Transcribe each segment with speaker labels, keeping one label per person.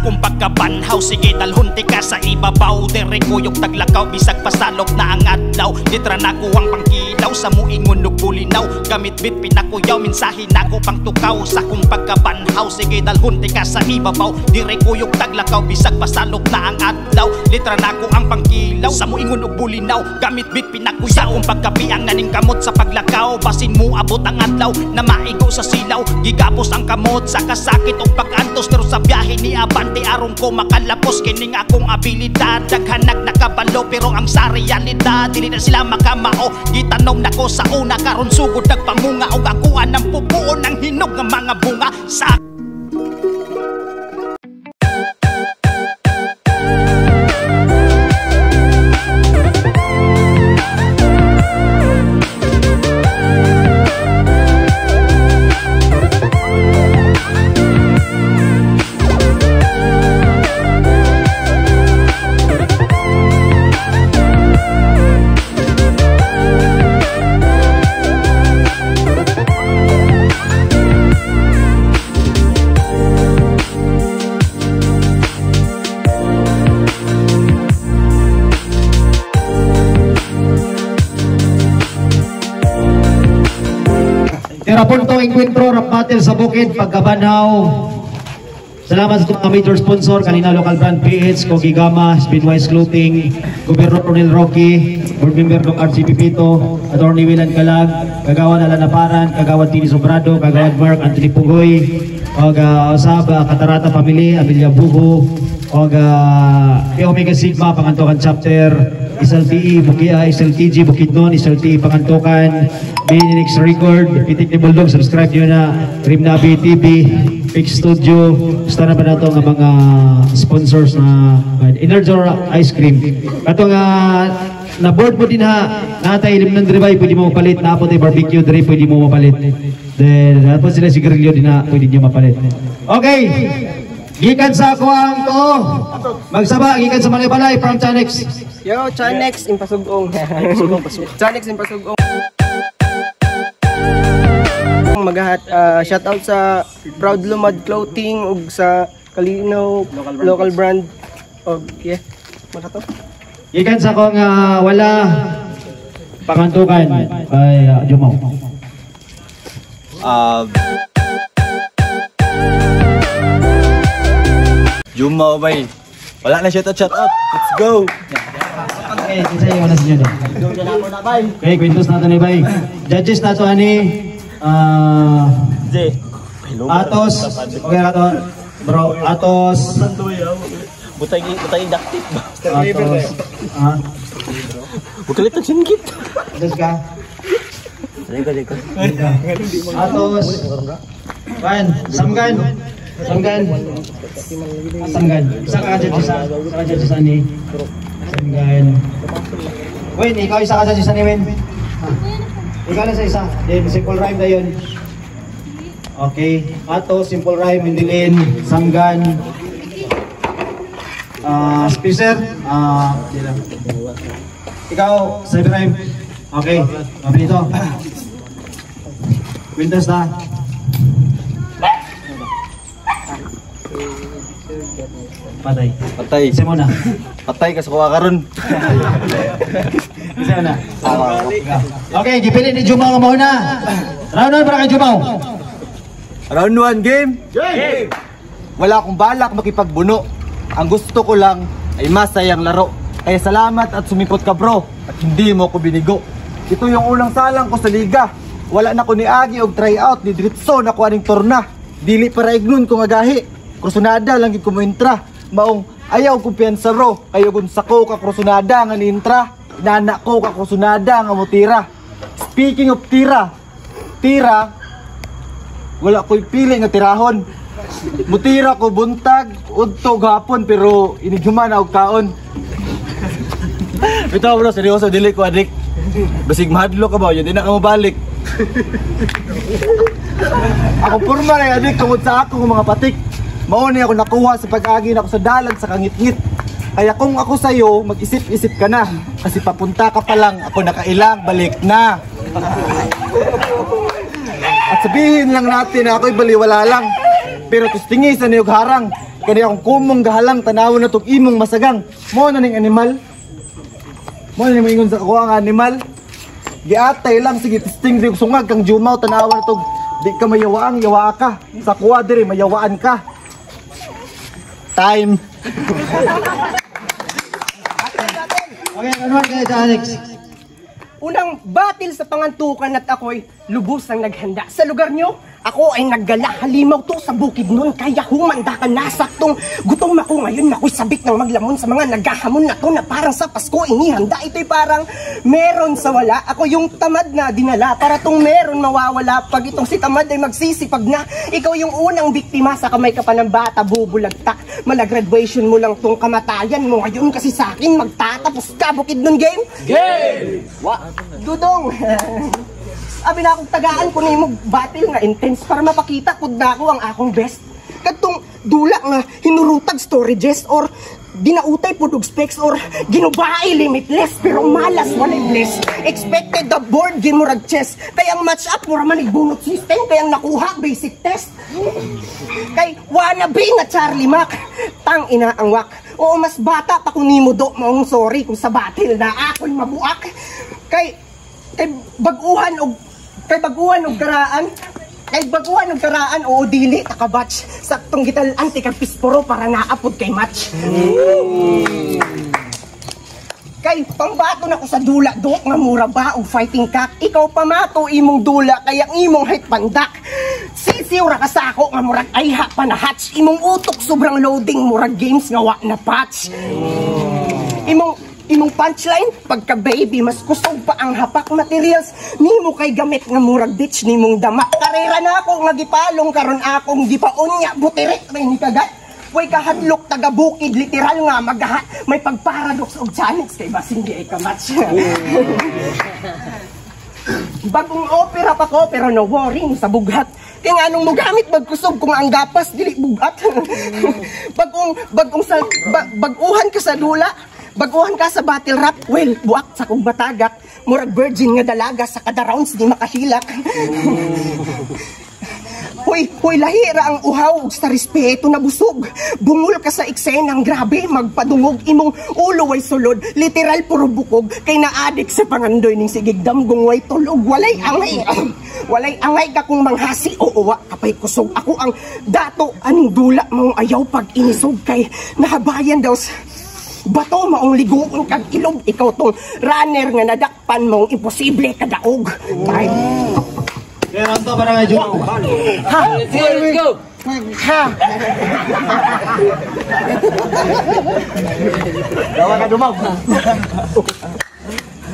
Speaker 1: akong pagkabanhaw. Sige dalhon tika sa ibabaw, dire kuyog taglakaw bisag pasalop na ang adlaw. Litra nako ang pangkilaw sa muingon ug bulinaw, gamit bit pinakuyaw mensahe nako pangtukaw sa akong pagkabanhaw. Sige dalhon tika sa ibabaw, dire kuyog taglakaw bisag pasalop na ang adlaw. Litra nako ang pangkilaw sa muingon ug bulinaw, gamit bit pinakuyaw sa akong pagkapiang naning kamot sa paglakaw. Basin mo abot ang adlaw na maigo sa silaw, gigapos ang kamot sa kasakit og pag-antos, pero sa biyahe ni abante aron ko makalapos. Kining akong abilidad daghanag nakabalo, pero ang sa realidad dili na sila makamao. Gitanom nako sa una karon sugod nagpamunga, og akuan ng pupuon ang hinog nga mga bunga sa
Speaker 2: Tira punto encuentro rap battle sa bukid pagkabanhaw. Salamat sa itong major sponsor Kalinaw Local Brand PH, Kogi Gama, Spinwise Clothing, Gobernador Ronel Roque, Board Member Doc RG Pipito, Attorney Willan Kalag, Kagawan Alana Paran, Kagawad Tini Sobrado, Kagawad Mark Anthony Pugoy, og usab Katarata Family, Amelia Buho, og Omega Sigma Pangantokan Chapter, SLTE, Bukia, SLTG, Bukidnon, SLTE Pangantokan, BNX Record, Pitik ni Bulldog, subscribe nyo na, Dream Nabi TV, Peak Studio, basta na ba na ito nga mga sponsors na Energy Ice Cream. Kato nga, na-board mo din ha, natay limnan dribay, pwede mo mapalit, naapot ay barbecue dre, pwede mo mapalit. Then, napot sila sigarilyo din na, pwede nyo mapalit. Okay! Gikan sa ako ang to. Magsaba, gikan sa Malaybalay from Chanex.
Speaker 3: Yo, Chanex Impasugong. Chanex Impasugong. Magahat, shout out sa Proud Lumad Clothing ug sa Kalinaw Local Brand. Og yeah, makato.
Speaker 2: Gikan sa akong wala pangantukan ay Jumaw.
Speaker 4: Jumaw bay. Wala na shout out, shout out. Let's go.
Speaker 2: Okay, kinsa yung wala sa inyo doon? Okay, kwintos nato ni bay. Judges nato ani Atos. Okay rato. Bro, Atos.
Speaker 5: Butay butay duct tape ba?
Speaker 2: Atos. Ha?
Speaker 5: Bukalit ang singkit.
Speaker 2: Atos ka?
Speaker 5: Liko.
Speaker 2: Atos. Kan, Samgan. Samgan. Samgan. Isa ka judges sa judges ani. Samgan. Win, ikaw isa ka judges ani Win. Ikaw na sa isa. Then simple rhyme na yun. Okay. Ato, simple rhyme, Mindilin, Samgan. Spacer. Ikaw, simple rhyme. Okay. Mabilis ito. Quintas na. Patay.
Speaker 4: Patay.
Speaker 2: Isa mo na.
Speaker 4: Patay ka sa kuha karon.
Speaker 2: Isa na. Okay, gipili ni Jumaw nga mauna. Round 1 para kay Jumaw.
Speaker 4: Round 1 game. Game. Wala akong balak makipagbuno. Ang gusto ko lang ay masayang laro. Kaya salamat at sumipot ka bro at hindi mo ko binigo. Ito yung unang salang ko sa liga. Wala na ko ni Agi og try out ni diretso na ko aning torna. Dili para ignon kung agahi. Krusunada lang gid ko mointra. Maong ayaw kumpiyansa bro. Kayo gun sako ka krusunada nga niintra. Inana ko ka krusunada nga motira. Speaking of tira, tira wala ko'y pili nga tirahon. Mutira ko buntag, udto gapon pero inighuman og kaon. Bitaw bro, seryoso dili ko adik. Basig mahadlok ka ba, yun di na ka mobalik. Ako purma na adik tungod sa ako mga patik. Mao ni ako nakuha sa pag-agi nako sa dalan sa kangitngit. Kaya kung ako sayo, mag-isip-isip ka na. Kasi papunta ka pa lang, ako nakailang, balik na. At sabihin lang natin na ako'y baliwala lang. Pero tustingi sa niyog harang. Kani akong kumong gahalang tanawon na tog imong masagang. Mo na ning animal. Mo na ning moingon sa ako ang animal. Giatay lang sige testing di sungag kang jumaw tanawan na tog di ka mayawaang yawa ka. Sa kuwa diri mayawaan ka. Time.
Speaker 2: Okay, round 1 kay Alex.
Speaker 3: Unang battle sa pangantukan at ako'y lubos ang naghanda. Sa lugar nyo, ako ay naggala halimaw to sa bukid nun. Kaya humanda ka na saktong gutom ako ngayon. Ako'y sabik ng maglamon sa mga naghahamon na to na parang sa Pasko inihanda. Ito'y parang meron sa wala. Ako yung tamad na dinala para tong meron mawawala. Pag itong si tamad ay magsisipag na, ikaw yung unang biktima sa kamay ka pa ng bata bubulagta. Malagraduation mo lang tong kamatayan mo ngayon kasi sa akin magtatapos ka. Bukid nun game? Game! Wa! Dudong! Abi na akong tagaan ko na yung battle nga intense para mapakita kung na ako ang akong best. Kadtong dula nga hinurutag storages or dinautay pud og specs or ginubae limitless pero malas walay bless. Expected the board game murag chess. Kay ang match up mura man bunot system kay ang nakuha basic test. Kay wannabe nga Charlie Mac. Tang ina ang wak. Oo, mas bata pa kun nimo do maong sorry kung sa battle na ako'y mabuak. Kay baguhan og karaan. Kay baguhan og karaan oo dili ta ka batch. Saktong gital-an ti kag pisporo para naapod kay match. Kay pambato na ko sa dula dok nga mura ba og fighting cock. Ikaw pamato imong dula kay ang imong height pandak. Sisiw ra ka sako nga murag ayha pa na hatch. Imong utok sobrang loading murag games nga wa na patch. Imong punchline pagka baby mas kusog pa ang hapak materials nimo kay gamit nga murag bitch nimong dama. Karera na ako nga gipalong karon akong gipaunya butirik may ni kagat. Way kahadlok taga bukid literal nga magahat may pagparadox og challenge kay basin di ay kamatch. Bagong opera pa ko pero no worry sa bughat. Kay nganong mogamit magkusog kung ang gapas dili bugat. Bagong sa baguhan ka sa dula, baguhan ka sa battle rap, well, buak sa kong batagak, murag virgin nga dalaga sa kada rounds di makahilak. Hoy, hoy, lahira ang uhaw sa respeto na busog. Bungol ka sa eksenang grabe, magpadungog imong ulo way sulod, literal puro bukog, kay naadik sa pangandoy ning sigig damgong way tulog, walay angay. Walay angay ka kung manghasi o uwa kapay kusog. Ako ang dato aning dula mong ayaw pag inisog kay nahabayan daw sa bato maong ligoon kag ilob. Ikaw tong runner nga nadakpan mong imposible kadaog. Bye.
Speaker 2: Okay, round 2 para kay Juno.
Speaker 3: Ha!
Speaker 5: Let's go!
Speaker 3: Ha!
Speaker 4: Dawa ka dumag.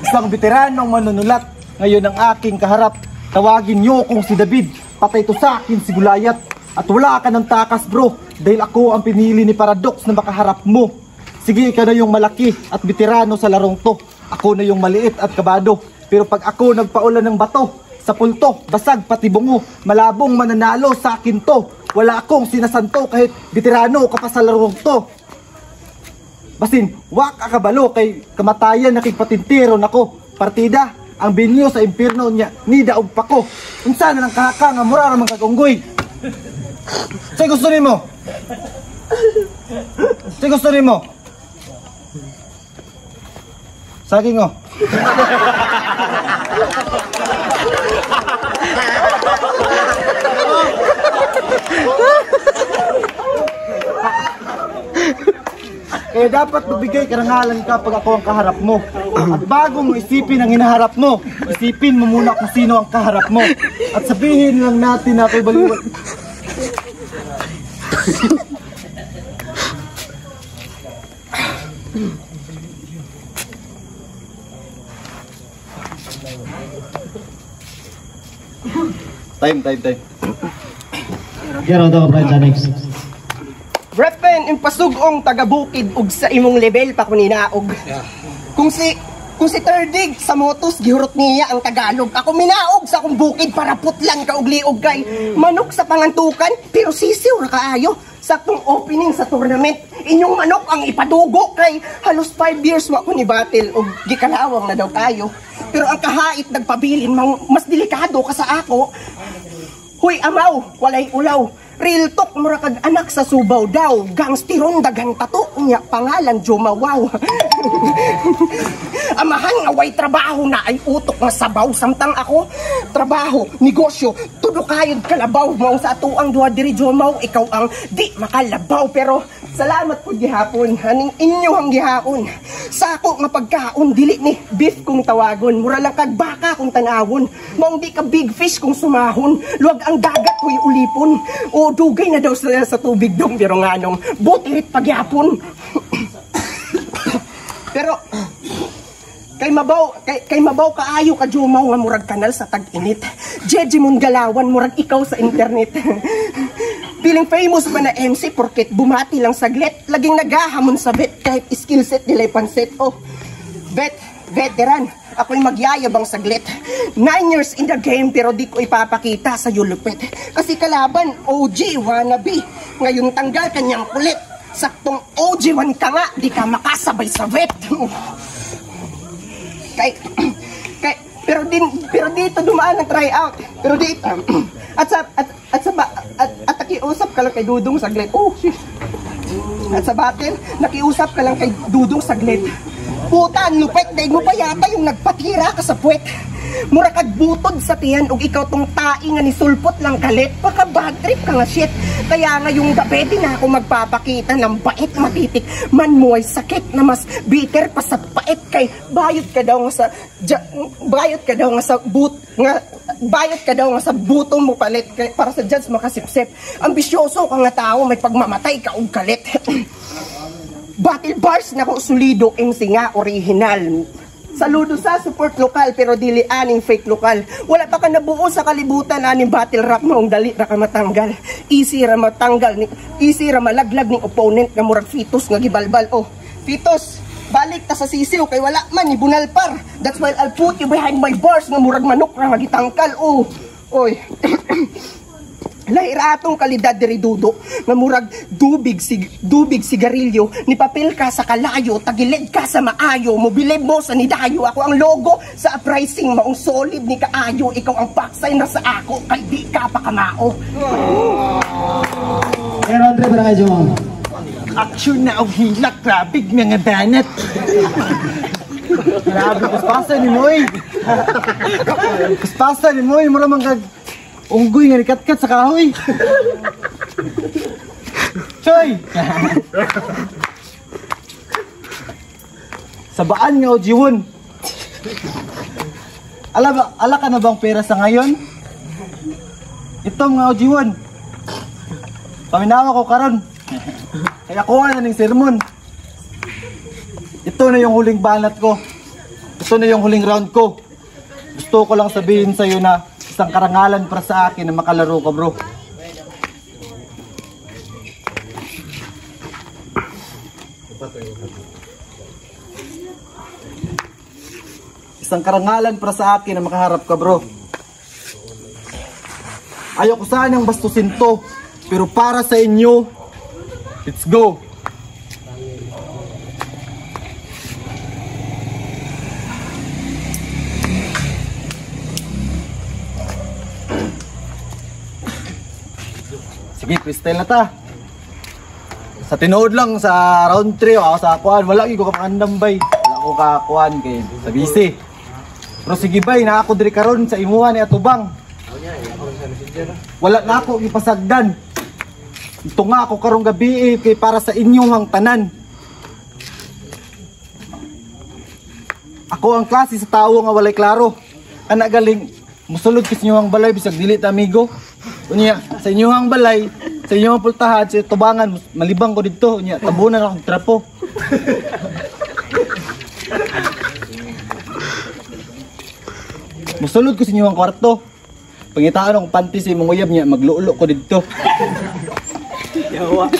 Speaker 4: Isang veteranong manunulat ngayon ang aking kaharap. Tawagin niyo kung si David. Patay to sa akin si Gulayat. At wala ka ng takas bro dahil ako ang pinili ni Paradox na makaharap mo. Sige, ikaw na yung malaki at veterano sa larong to. Ako na yung maliit at kabado. Pero pag ako nagpaulan ng bato, sa pulto, basag pati bungo, malabong mananalo sa akin to. Wala akong sinasanto kahit veterano ka pa sa larong to. Basin, wak akabalo kay kamatayan nakigpatintiro nako. Partida, ang binyo sa impierno niya, ni daog pa ko. Unsa na lang kahaka nga mura ra man kag unggoy. Say gusto nimo? Say gusto nimo? Saging oh. Kaya dapat magbigay karangalan ka pag ako ang kaharap mo. At bago mo isipin ang hinaharap mo, isipin mo muna kung sino ang kaharap mo. At sabihin lang natin na ako'y baliwal. Time.
Speaker 2: Okay, round 2 para kay Alex.
Speaker 3: Repen, impasugong taga-bukid ug sa imong level pa kuninaog. Kung si Terdig sa motos gihurot niya ang Tagalog. Ako minaog sa akong bukid para putlan ka og liog kay manok sa pangantukan pero sisiw ra kaayo. Saktong opening sa tournament, inyong manok ang ipadugo kay halos 5 years wa ko ni battle og gikalawang na daw kayo. Pero ang kahait nagpabilin mas delikado ka sa ako. Huy amaw, walay ulaw. Real talk, mura kag anak sa Subaw daw. Gangsteron daghang tato nya pangalan Jomawaw. Amahan nga way trabaho na ay utok nga sabaw, samtang ako trabaho, negosyo, tudo kayod kalabaw. Mao sa ato ang duha diri Jomaw, ikaw ang di makalabaw. Pero salamat pud gihapon aning inyohang gihapon. Sako nga pagkaon dili ni beef kung tawagon, mura lang kag baka kung tanawon. Maong di ka big fish kung sumahon, luwag ang dagat huy ulipon. O dugay na daw sila sa tubig dong, pero nganong butirit pagyapon. Pero kay mabaw kaayo ka Jomaw nga murag kanal sa tag-init. Jeje mong galawan murag ikaw sa internet. Feeling famous pa na MC porket bumati lang saglit, laging nagahamon sa bet kahit skill set nila'y panset. Oh, vet, veteran, ako'y magyayabang saglit. 9 years in the game pero di ko ipapakita sa yulupet. Kasi kalaban, OG wannabe. Ngayon tanggal kanyang kulit. Saktong OG1 ka nga, di ka makasabay sa vet. Kay, kay, pero din, pero dito dumaan ang tryout. Pero dito, at sa, at, at sa, ba- at nakiusap ka lang kay Dudong saglit. Oh, shit. At sa battle, nakiusap ka lang kay Dudong saglit. Puta, ang lupet, daig mo pa yata yung nagpatira ka sa puwet. Mura kag butod sa tiyan ug ikaw tong tai nga ni sulpot lang kalit. Baka bad trip ka nga shit. Kaya ngayong gabi di na ako magpapakita ng bait, matitik. Man mo ay sakit na mas bitter pa sa pait, kay bayot ka daw nga sa but nga bayot ka daw nga sa buto mo palit kay, para sa judge makasipsip. Ambisyoso ka nga tao, may pagmamatay ka og kalit. Battle bars na ko solido, MC nga original. Saludo sa support lokal pero dili aning fake lokal. Wala pa ka nabuo sa kalibutan aning battle rap mo, ang dali ra ka matanggal. Easy ra matanggal ni, easy ra malaglag ning opponent nga murag fetus nga gibalbal. Oh, fetus, balik ta sa sisiw kay wala man ni bunalpar. That's why I'll put you behind my bars nga murag manok ra nga gitangkal. Oh, oy. Lahi ra atong kalidad diri Dudo nga murag dubig sigarilyo, ni papel ka sa kalayo, tagilid ka sa maayo, mobilib mo sa nidayo. Ako ang logo sa uprising, maong solid ni kaayo. Ikaw ang paksay na sa ako kay di ka pa kamao.
Speaker 2: Okay, round 3 para kay Jomaw.
Speaker 4: Action na og hilak, grabe mga banat. Grabe, paspasa ni Moy. Paspasa ni Moy, mura man kag unggoy nga nikatkat sa kahoy. Choy! Sabaan nga ojiwon. Ala ba, ala ka na bang pera sa ngayon? Ito mga ojiwon. Paminawa ko karon. Kaya kuha na ning sermon. Ito na yung huling banat ko. Ito na yung huling round ko. Gusto ko lang sabihin sa'yo na isang karangalan para sa akin na makalaro ka, bro. Isang karangalan para sa akin na makaharap ka, bro. Ayaw ko sanang bastusin to, pero para sa inyo, let's go. Sige, freestyle na ta. Sa tinuod lang sa round 3 ako sa kuan, wala gyud ko kapangandam, bay. Wala ko kakuan kay sa busy. Pero sige bay, na ako diri karon sa imuha ni atubang. Wala na ako ipasagdan. Ito nga ako karong gabi eh, kay para sa inyong tanan. Ako ang klase sa tawo nga walay klaro. Ana galing musulod ko sa inyong balay bisag dili ta amigo. Unya sa inyong balay, sa inyong pultahan, sa tubangan, malibang ko didto. Unya tabunan akong trapo. Musulod ko sa inyong kwarto. Pangitaan akong panty sa imong uyab niya, maglulo ko didto. Yawa.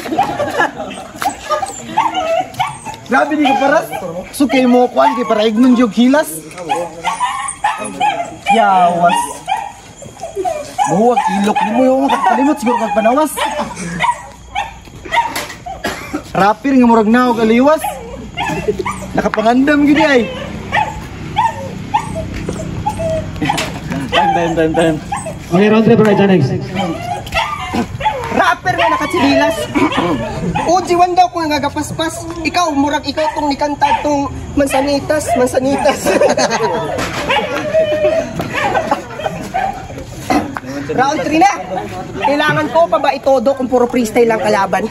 Speaker 4: Grabe di ka paras. So kay mo kuan kay para ignon jud hilas. Yawas. Buwag ilok nimo yung kalimot siguro kag panawas. Rapper nga murag naog aliwas. Nakapangandam gid ay. Time, time, time, time.
Speaker 2: Okay, round 3 para kay Janex.
Speaker 3: Rapper nga nakatsinilas. OG1 daw kung nga gapaspas. Ikaw, murag ikaw tong nikanta tong mansanitas, mansanitas. Round 3 na. Kailangan ko pa ba itodo kung puro freestyle lang kalaban?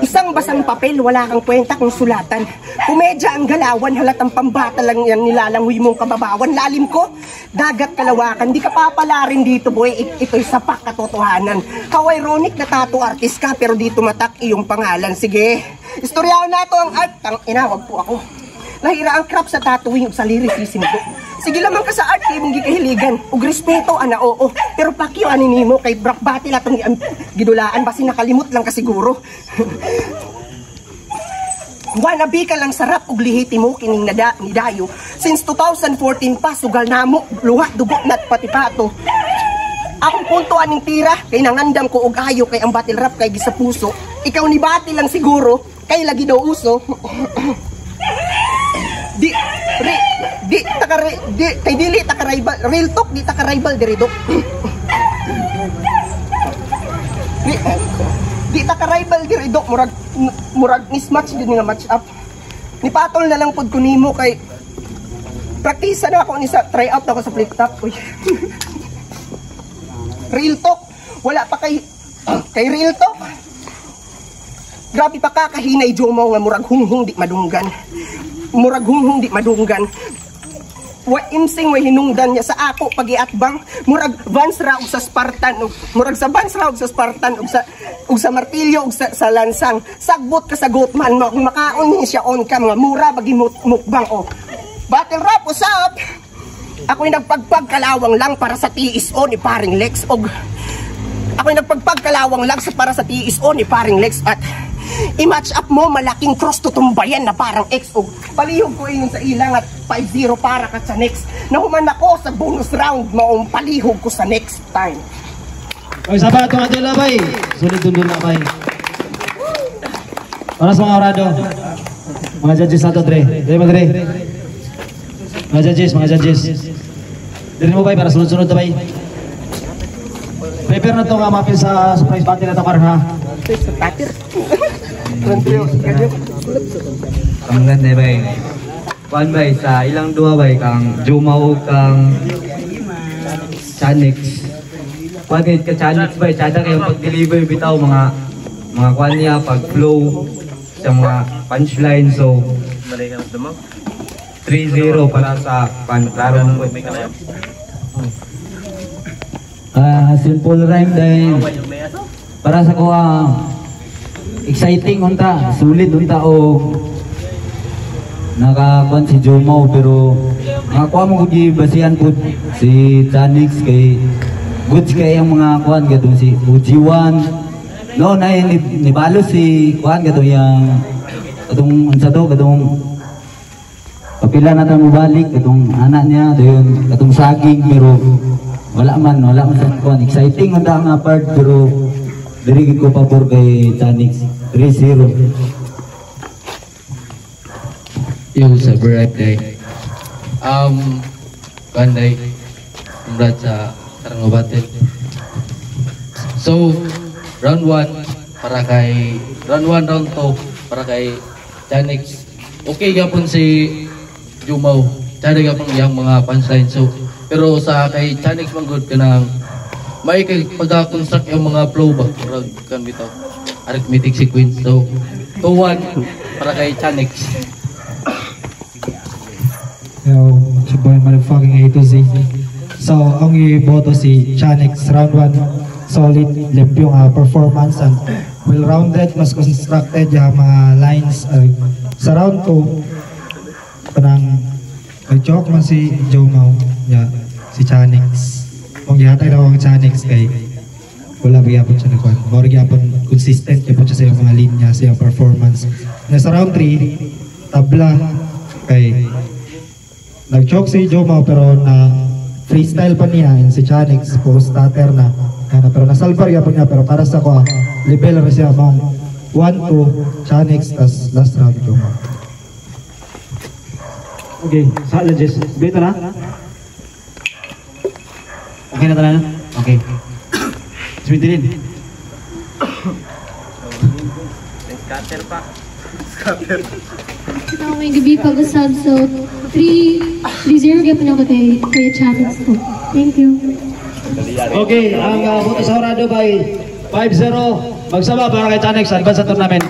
Speaker 3: Isang basang papel, wala kang kwenta kung sulatan. Komedya ang galawan, halatang pambata lang yan nilalangoy mong kababawan. Lalim ko, dagat kalawakan, di ka papalarin dito, boy. Ito'y sapak katotohanan. How ironic na tattoo artist ka, pero dito matak iyong pangalan. Sige, istoryahan na to ang art. Tang ina, wag po ako. Nahira ang crap sa tattooing ug sa lyricism ko. Sige lamang ka sa art kay imong gikahiligan. Ug respeto ana, oo. Pero pakyo ani nimo kay rap battle atong gidulaan basin nakalimot lang ka siguro. Wannabe ka lang sa rap ug lihiti mo kining nada ni Dayo. Since 2014 pa sugal namo luha dugo nat pati pato. Akong punto aning tira kay nangandam ko og ayo kay ang battle rap kay gisa puso. Ikaw ni battle lang siguro kay lagi daw uso. Di ri di taka di kay dili taka rival, real talk di taka rival diri dok. Di taka rival diri dok, murag murag mismatch din nga match up. Nipatol na lang pud ko nimo kay praktisa na ako ni sa try out ako sa flip top. Uy. Real talk wala pa kay kay real talk. Grabe pa ka kahinay Jomo nga murag hunghong di madunggan. Murag hunghong di madunggan. Wa imsing wa hinungdan niya sa ako pagiatbang murag Vans ra og sa Spartan og murag sa Vans ra og sa Spartan og sa martilyo og sa lansang. Sagbot ka sa Goatman makaon ni siya on ka mga mura bagi mukbang o. Battle rap usap. Ako'y nagpagpag kalawang lang para sa TSO ni paring Lex og ako'y nagpagpag kalawang lang sa para sa TSO ni paring Lex at i-match up mo malaking cross tutumbayan na parang X og palihog ko ingon sa ilang at 5-0 para ka sa next. Nahuman ako sa bonus round maong palihog ko sa next time.
Speaker 2: Oy, sabat itong adula bay. Sulit dun bay. Para sa mga orado. Mga judges nato dre. Dre mo dre. Mga judges, mga judges. Dre mo bay para sunod-sunod na bay. Prepare na to nga mapil sa surprise battle na to karon ha.
Speaker 6: Ang ganda bay. Kuan bay sa ilang duha bay kang Jumaw kang Chanix. Kuan kay ka Chanix bay, tsada kayo pag-deliver bitaw mga kuan niya pag flow sa mga punchline, so 3-0 para sa kuan klaro ng
Speaker 7: Simple rhyme dahil para sa kuha exciting unta, sulit unta o nakakuan si Jomo pero nakakuha mo kung basihan po si Chanix kay goods kay ang mga kuan gadong si OG1 no na nibalo si kuan gadong yang katong unsa to katong kapila na ta mobalik katong anak niya dayon katong saging pero wala man sa kuan exciting unta nga part pero diri ko pabor kay Chanix 3-0.
Speaker 8: Yo, sa birthday. Kanday, Murad sa Tarango Battle. So, round 1 para kay round 1, round 2 para kay Chanix. Okay gapon si Jumaw. Tsada gapon iyang mga punchline. So, pero sa kay Chanix man good kanang may kay pagka-construct yung mga flow ba murag kan bitaw arithmetic sequence. So 2-1 para kay Chanix.
Speaker 9: Yo, it's your boy motherfucking A to Z. So, ang iboto si Chanix round 1, solid limpyo nga performance and well-rounded, mas constructed yung mga lines. Sa round 2, parang nag-joke man si Joe Mau, yeah, si Chanix. Kung gihatag daw ang Chanix kay wala ba gyapon siya nagkuhan. Mura gyapon consistent gyapon siya sa iyang mga linya, sa iyang performance. Na sa round 3, tabla kay nag-choke si Joe Mau pero na freestyle pa niya and si Chanix puro starter na. Ano, pero nasalbar gyapon niya pero para sa ko level ra siya mong 1-2 Chanix tas last round Joe Mau.
Speaker 2: Okay, sa judges. Dito na. Okay na tanan? Okay. Sumidilin.
Speaker 6: Scatter pa.
Speaker 10: So, maayong gabii pag-usab. So, 3, 3-0 gyapon ako kay Kuya Chanix po. Thank you.
Speaker 2: Okay, ang boto sa hurado by 5-0. Magsama para kay Chanix, advance sa tournament.